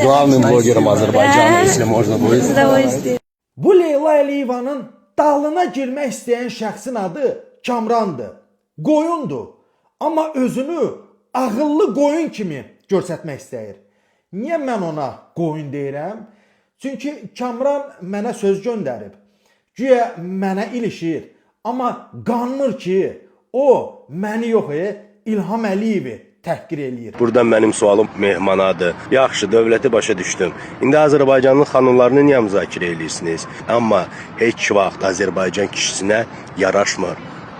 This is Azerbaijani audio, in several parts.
Главным блогером Азербайджана, Да. если можно будет. С удовольствием. Bu Leyla Əliyevanın dalına girmək istəyən şəxsin adı Kamrandır. Qoyundur. Amma özünü ağıllı qoyun kimi göstərmək istəyir. Niyə mən ona qoyun deyirəm? Çünki Kamran mənə söz göndərib. Güya mənə ilişir, amma qanmır ki, o məni yox, İlham Əliyevi təhqir eləyir. Buradan mənim sualım Mehmanadır. Yaxşı, dövləti başa düşdüm. İndi Azərbaycanın xanımlarını niyə müzakirə eləyirsiniz? Amma heç vaxt Azərbaycan kişisinə yaraşmır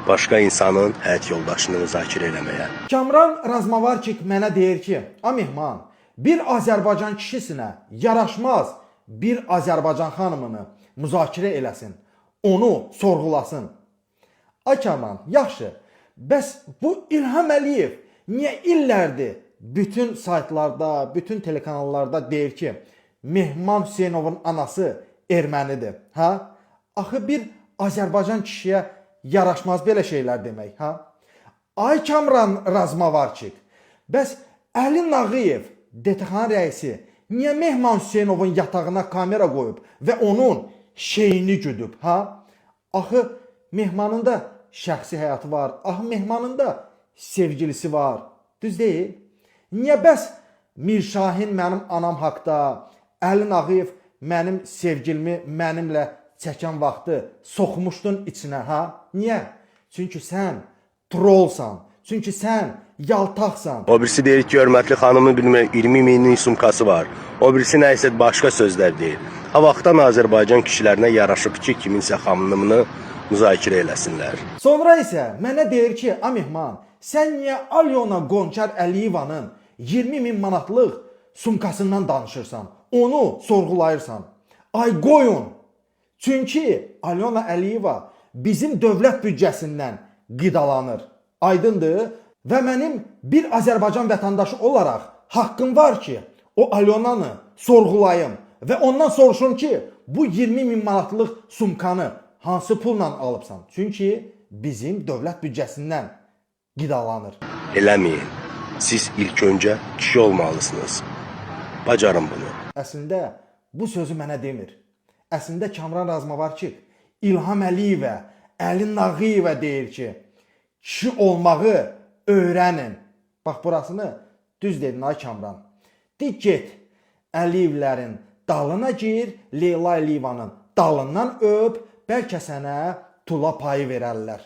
başqa insanın həyat yoldaşını müzakirə eləməyə. Kamran Razmavarçik mənə deyir ki, "A Mehman, bir Azərbaycan kişisinə yaraşmaz bir Azərbaycan xanımını müzakirə eləsin, onu sorğulasın." Ay Kamran, yaxşı. Bəs bu İlham Əliyev niyə illərdir bütün saytlarda, bütün telekanallarda deyir ki, Mehman Hüseynovun anası ermənidir, ha? Axı bir Azərbaycan kişiyə yaraşmaz belə şeylər demək, ha? Ay Kamran Razmavarçik, bəs Əli Nağıyev, DTX rəisi, niyə Mehman Hüseynovun yatağına kamera qoyub və onun şeyini güdüb, ha? Axı Mehmanın da şəxsi həyatı var. Axı Mehmanın da sevgilisi var. Düz deyil? Niyə bəs Mirşahin mənim anam haqda, Əli Nağıyev mənim sevgilimi mənimlə çəkən vaxtı soxmuşdun içinə, ha? Niyə? Çünki sən trollsan. Çünki sən yaltaqsan. O birisi deyir ki, hörmətli xanımın bilmirəm 20 minlik sumkası var. O birisi nə isə başqa sözlər deyir. Ha vaxtdan Azərbaycan kişilərinə yaraşıb ki, kiminsə xanımını müzakirə eləsinlər. Sonra isə mənə deyir ki, "A Mehman, sən niyə Alyona Qonçar Əliyevanın 20 min manatlıq sumkasından danışırsan? Onu sorğulayırsan." Ay qoyun. Çünki Alyona Əliyeva bizim dövlət büdcəsindən qidalanır. Aydındır? Və mənim bir Azərbaycan vətəndaşı olaraq haqqım var ki, o Alyonanı sorğulayım və ondan soruşum ki, bu 20 min manatlıq sumkanı hansı pulla alıbsan? Çünki bizim dövlət büdcəsindən qidalanır. Eləməyin. Siz ilk öncə kişi olmalısınız. Bacarın bunu. Əslində bu sözü mənə demir. Əslində Kamran Razmavarçıq İlham Əliyevə, Əli Nağıyevə deyir ki, kişi olmağı öyrənin. Bax burasını düz dedin ay Kamran. Di get Əliyevlərin dalına gir, Leyla Əliyevanın dalından öp, bəlkə sənə tula payı verərlər.